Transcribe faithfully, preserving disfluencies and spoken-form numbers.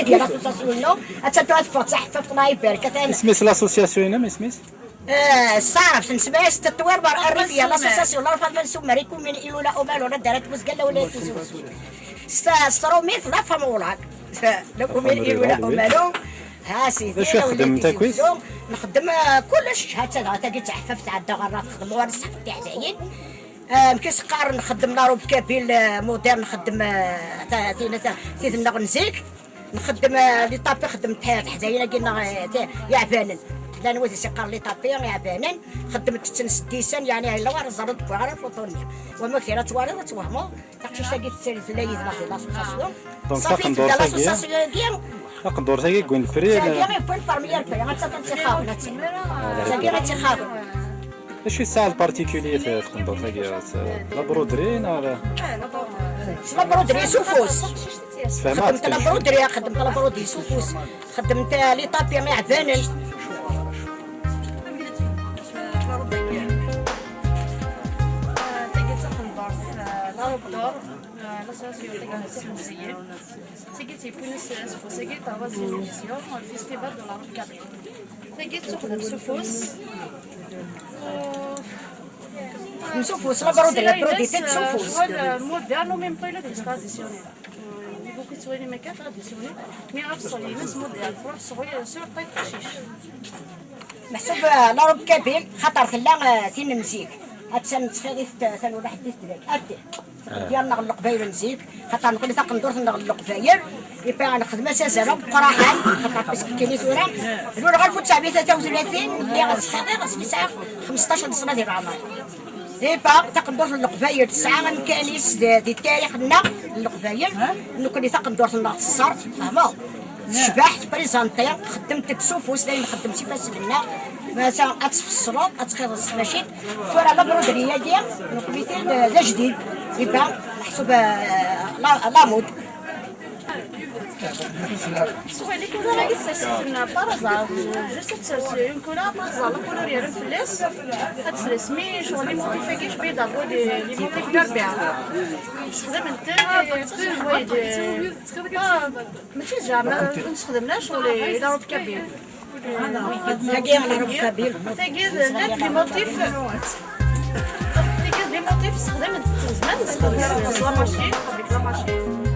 ديال l'association نو. اتاتو تفوت صح تطلع يبارك ثاني. اسميس l'association هنا، ما اسميس؟ آه، صارف نسميس تطوير بار الريفيا، l'association la femme soumaré commune إلولا أومالو لا دارت بوزقلا ولا تيزوزو. ستروميث la femme ولاك. La commune إلولا أومالو. ها سي، شو يخدم انت كويس؟ نخدم، آه، كلش. هاتا هاتا قلت حففت على الدغرات، نخدم ورا الصحف تاع زين. آه، كيسقار نخدم la robe kabyle، آه، moderne، نخدم، آه، تا- تينا تا- تيدنا غنزيك. نخدم، آه، les tapis، خدمت حياة حدايا قلنا، آه، تا- يعبانن. لا نوزي سيقار les tapis يعبانن. خدمت تتنس ديسان، يعني، هاي لوار الزرد بوغرا فوطونيا. وما كثيرة توارد توهمو. تاكشي شتاقي تسالي في الليل، لا، في l'association. دونك صافي، تقدر تبدا تاكي؟ L'association كيا. تقدر تاكي كوين بري؟ تاكي غير بوين بارمي ربي، غتسافر تيخاف، نتي. تاكي غير تيخاف. اش يساعد particulier في القندور تاعي؟ La broderie ولا؟ La broderie سوفوس. فهمت؟ خدمت la broderie، خدمت la broderie سوفوس. خدمت les tapis يعبانن. L'association تاع الناس المزيين. تيجي تيكون السوفوس، تيجي تاع la Révolution، الفيستيفال دو la robe kabyle. تيجي تخدم سوفوس. سوفوس، la broderie، la broderie تاع سوفوس. شغل moderne، même pas traditionnel. Beaucoup de soins mais traditionnel. Mais absolument moderne. Pour soigner sur tête chiche. محسوب، آه، la robe kabyle، خاطر في لا، آه، سين مزيك. هاد سن تخيري في ت- سن ولا حدي في تباك. هادي. ديالنا غلق باير نزيك. خاطر نقول لك نقدر نغلق باير. يبقى نخدم سازا بقراحة. خاطر بس كيني ثورة. نقول غير كنت شعبي ثلاثة وثلاثين، اللي غتسخيري غتسمي ساعة خمسطاش سنة ديال العمر. يبقى تقدر نغلق باير ساعة غنكاليس دي دي التاريخ لنا. نغلق باير. نكون تقدر نغلق الصار. فهموا؟ شبحت، بريزونتي، خدمت تسوفوس، دايما خدمت سي فاس لنا. مثلا اتفصلوا، اتخير السماشيت. فورا la broderie ديال، نقول لك، لا جديد. يبقى محسوب، آه، la mode. سوي لي كذا لا قصة سيفنا بارازار. جوست تسرسي يمكن بارازار لا كولور يا فلاس. هاد سريس مي شغل لي موتيف كيش بيضا بودي لي موتيف ديال بيع. استخدم انت. ماشي زعما نستخدم لا شغل la robe kabyle. تاكي la robe kabyle. تاكي لا لي موتيف. تاكي لي موتيف استخدمت زمان، نستخدم la machine، avec la machine.